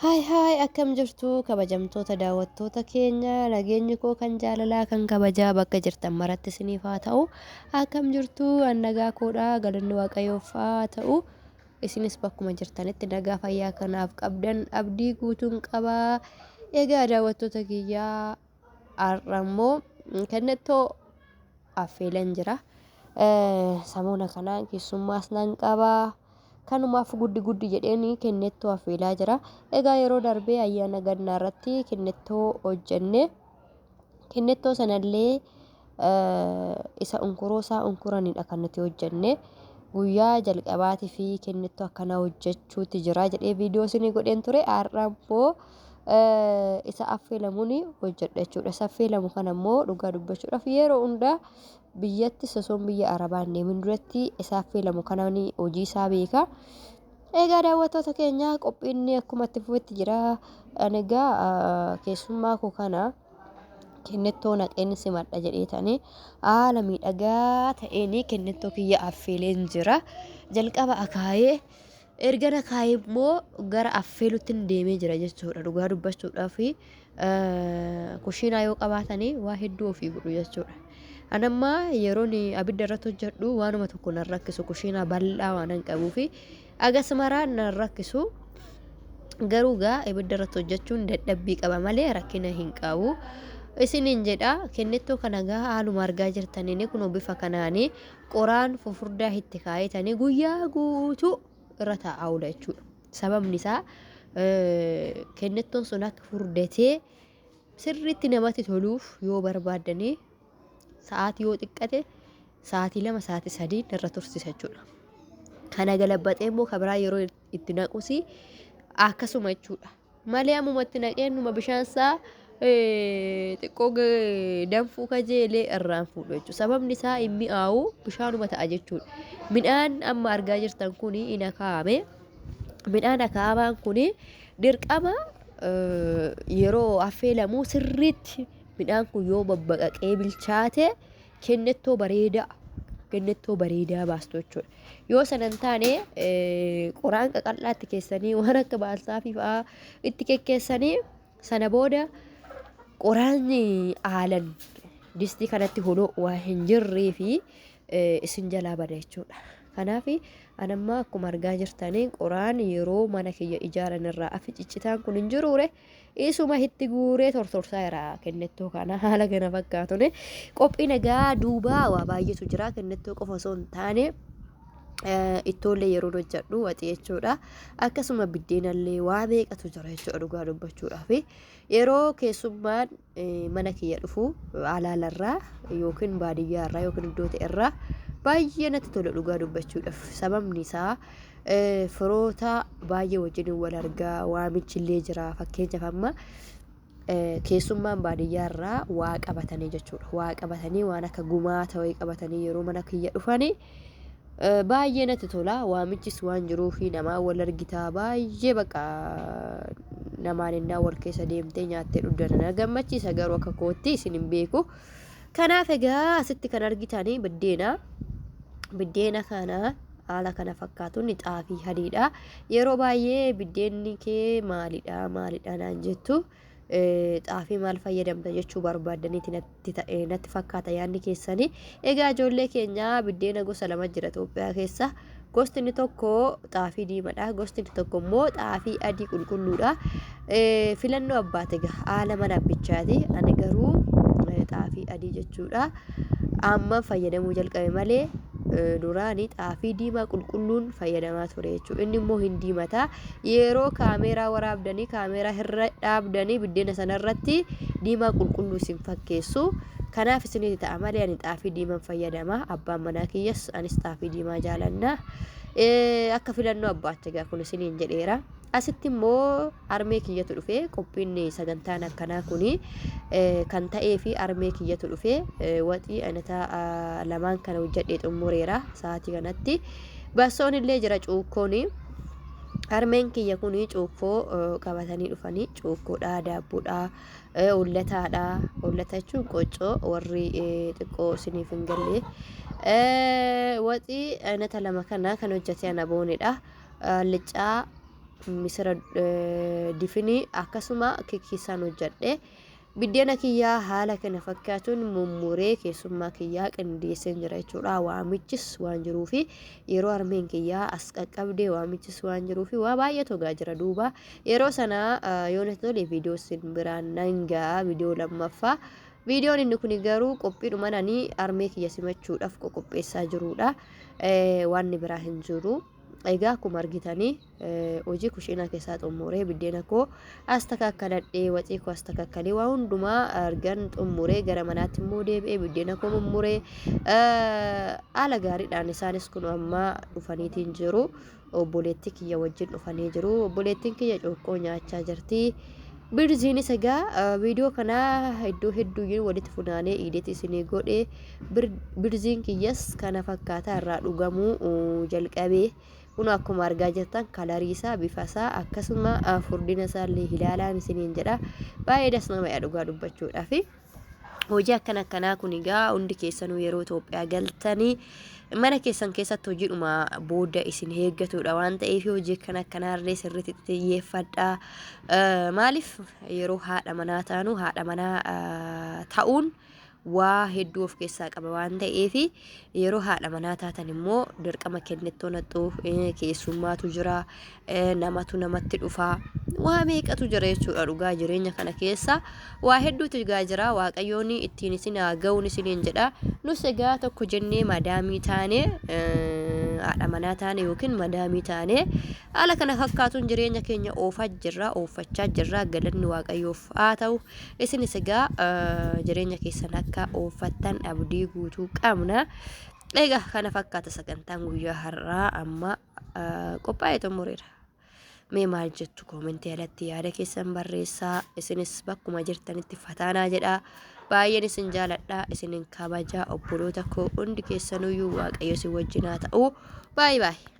Haay haay, akkam jirtu kabajamtoota daawwattoota keenya? Nageenyi koo kan jaalalaa kan kabajaa bakka jirtan maratti isiniif haa ta'u. Akkam jirtu? An nagaa koodha, galanni Waaqayyoof haa ta'u. Isinis bakkuma jirtanitti nagaa fayyaa kanaaf qabdan abdii guutuun qaba. Egaa daawwattoota kiyyaa, har'a immoo kennettoo affeelan jira. Samoona kanaan keessummaas nan qaba. Kanumaaf guddi guddi jedheen kennettoo affeelaa jira. Egaa yeroo darbee ayyaana gannaa irratti kennettoo hojjenne. Kennettoo sanallee isa unkuroo isaa unkuranidha kan nuti hojjenne. Guyyaa jalqabaatii fi kennettoo akkanaa hojjechuutti jira jedhee viidiyoo isinii godheen ture. Har'a immoo isa affeelamuun hojjedha jechuudha. Isa affeelamu kana immoo dhugaa dubbachuudhaaf yeroo hundaa biyyatti osoon biyya Arabaa hin deemin duratti isa affeelamu kanaan hojii isaa beeka. Egaa daawwattoota keenya, qophiin akkuma itti fufetti jira. Ani egaa keessummaa koo kana kennettoo naqeen simadha jedheetanii haala miidhagaa ta'een kennettoo kiyya affeeleen jira. Jalqaba akaayee, ergan akaayee immoo gara affeelutti deemee jira jechuudha. Dhugaa dubbachuudhaaf kushiinaa yoo qabaatanii waa hedduu ofii godhu jechuudha. Ani amma yeroon abidda irratti hojjedhu waanuma tokko nan rakkisu, kushiinaa bal'aa waan hin qabuufi agas maraa nan rakkisu. Garuu gaa ibidda irratti hojjechuun dadhabbii qaba malee rakkina hin qabu. Isiniin jedha, kennettoo kana gaa haaluma argaa jirtaniin kunoo bifa kanaanii qoraan fufurdaa itti kaayetanii guyyaa guutuu irra taa'aa oola jechuudha. Sababni isaa kennettoon sun akka furdatee sirriitti namatti toluuf yoo barbaaddanii sa'aatii yoo xiqqate sa'aatii 2, sa'aatii 3 irra tursiisa jechuudha. Kana galabbaxee immoo kabiraa yeroo itti naqus akkasuma jechuudha. Malee ammuma itti naqee numa bishaan isaa xiqqoo danfuu kajeelee irraan fuudhu jechuudha. Sababni isaa hin mi'aawu, bishaanuma ta'a jechuudha. Midhaan amma argaa jirtan kun hin akaa'ame. Midhaan akaa'amaan kun dirqama yeroo affeelamu sirriitti midhaan kun yoo babbaqaqee bilchaate kennettoo bareedaa, kennettoo bareedaa baastu jechuudha. Yoo sana hin taane qoraan qaqal'aatti keessanii waan akka baalsaafii fa'aa itti kekkeessanii sana booda qoraanni haalan distii kanatti huluu waa hin jirree fi isin jalaa bada jechuudha. Kanaaf anamma akkuma argaa jirtanii qoraan yeroo mana kiyya ijaaran irraa afi ciccitaan kun hin jiruure, isuma itti guuree tortorsaa jira kennettoo kana haala kana fakkaatune. Qophii nagaa duubaa waa baay'eetu jira, kennettoo qofa osoo hin taane ittoollee yeroo hojjedhu waxii jechuudha. Akkasuma biddeenallee waa meeqatu jira jechuudha dhugaa dubbachuudhaaf. Yeroo keessummaan mana kiyya dhufu alaalarraa yookiin baadiyyaarraa yookiin iddoo ta'erraa baay'ee natti tola dhugaa dubbachuudhaaf. Sababni isaa firoota baay'ee wajjin wal argaa, waamichi illee jira. Fakkeenyaaf amma keessummaan baadiyyaarraa waa qabatanii jechuudha. Waa qabatanii, waan akka gumaa ta'ee qabatanii yeroo mana kiyya dhufanii baay'ee natti tola. Waamichis waan jiruufi namaa wal argitaa, baay'ee baqa namaan innaa wal keessa deemtee nyaattee dhugdan na gammachiisa, garuu akka kootti isin hin beeku. Kanaaf egaa asitti kan argitanii biddeena. Biddeena kana haala kana fakkaatuun xaafii adiidha. Yeroo baay'ee biddeenni kee maalidha maalidha naan jettu. Xaafii maal fayyadamta jechuu barbaaddaniiti natti ta'e natti fakkaata yaadni keessanii. Egaa ijoollee keenya, biddeena gosa lama jira Itoophiyaa keessa. Gosti inni tokko xaafii diimaadha. Gosti inni tokko immoo xaafii adii qulqulluudha. Filannoo abbaati egaa, haala mana abbichaati. Ani garuu xaafii adii jechuudha. Amma fayyadamuu jalqabe malee duraani xaafii diimaa qulqulluun fayyadamaa ture jechuudha. Inni immoo hin diimata. Yeroo kaameeraa waraabdanii kaameeraa irra dhaabdanii biddeena sanarratti diimaa qulqulluu isin fakkeessu. Kanaaf isinitti ta'a malee ani xaafii diimaan fayyadama. Abbaan manaa kiyyas anis xaafii diimaa jaalanna. Akka filannoo abbaatti egaa kun isiniin jedheera. Asitti immoo harmee kiyyatu dhufe. Qophiin sagantaan akkanaa kuni kan ta'ee fi harmee kiyyatu dhufe. Waxii anata lamaan kana hojjedhee xumureera sa'aatii kanatti. Bassoon illee jira, cuukkoon. Harmeen kiyya kuni cuukkoo qabatanii dhufanii, cuukkoodha, daabboodha, hollataadha. Hollata jechuun qoccoo, warri xiqqoo isiniif hin galle. Waxii anata lama kana kan hojjete ana boonidha. Allicaa Misira difinii akkasuma kikkiisaan hojjedhe. Biddeena kiyyaa haala kana fakkaatuun mummuree keessummaa kiyyaa qindeesseen jira jechuudha. Waamichis waan jiruufi yeroo harmeen kiyyaa as qaqqabdee waamichis waan jiruufi waa baay'eetu egaa jira duuba. Yeroo sana yoo natti tole viidiyoo isin biraan nan ga'a viidiyoo lammaffaa. Viidiyoon inni kun garuu qophiidhuma ani harmee kiyya simachuudhaaf qoqopheessaa jiruudha. Waanni biraa hin jiru. Egaa akkuma argitanii hojii kushiinaa keessaa xummuree biddeena koo as takakkaladhee waxii koo as takakkalee waa hundumaa argan xummuree gara manaatti immoo deebi'ee biddeena koo mummuree haala gaariidhaan isaanis kun amma dhufaniitiin jiru. Obboleettii kiyya wajjin dhufanii jiru. Obboleettiin kiyya cooqqoo nyaachaa jirti. Birziinis egaa viidiyoo kana iddoo hedduuyyuu walitti funaanee iideeti isinii godhe. Birziin kiyyas kana fakkaataa irraa dhugamuu jalqabee. Kun akkuma argaa jirtan kalarii isaa, bifa isaa akkasuma furdina isaa illee ilaalaan isiniin jedha. Baay'ee das nama jedha dhugaa dubbachuudhaaf. Hojii akkana akkanaa kun egaa hundi keessanuu yeroo Itoophiyaa galtanii mana keessan keessatti hojiidhuma booda isin eeggatudha waan ta'eef hojii akkana akkanaa illee sirriitti xiyyeeffadhaa. Maaliif yeroo haadha manaa taanu haadha manaa ta'uun waa hedduu of keessaa qaba waan ta'eef yeroo haadha manaa taatan immoo dirqama kennettoo naxxuu keessummaatu jira, namatu namatti dhufa, waa meeqatu jira jechuudha. Dhugaa jireenya kana keessa waa hedduutu egaa jira. Waaqayyoon ittiin isin haa ga'uun isiniin jedha. Nus egaa tokko jennee madaamii taane, haadha manaa taane yookiin madaamii taane haala kana fakkaatuun jireenya keenya oofaa jirra, oofachaa jirra. Galanni Waaqayyoof haa ta'u. Isinis egaa jireenya keessan akka ooffattan abdii guutuu qabna. Egaa kana fakkaata sagantaan guyyaa har'aa amma qophaa'ee xumureera. Mee maal jettu? Koomentii alatti yaada keessan barreessaa. Isinis bakkuma jirtanitti fataanaa jedha. Baay'een isin jaaladha, isinin kabajaa obboloota koo hundi keessanuyyuu. Waaqayyo isin wajjin haa ta'u. Baay'ee baay'ee.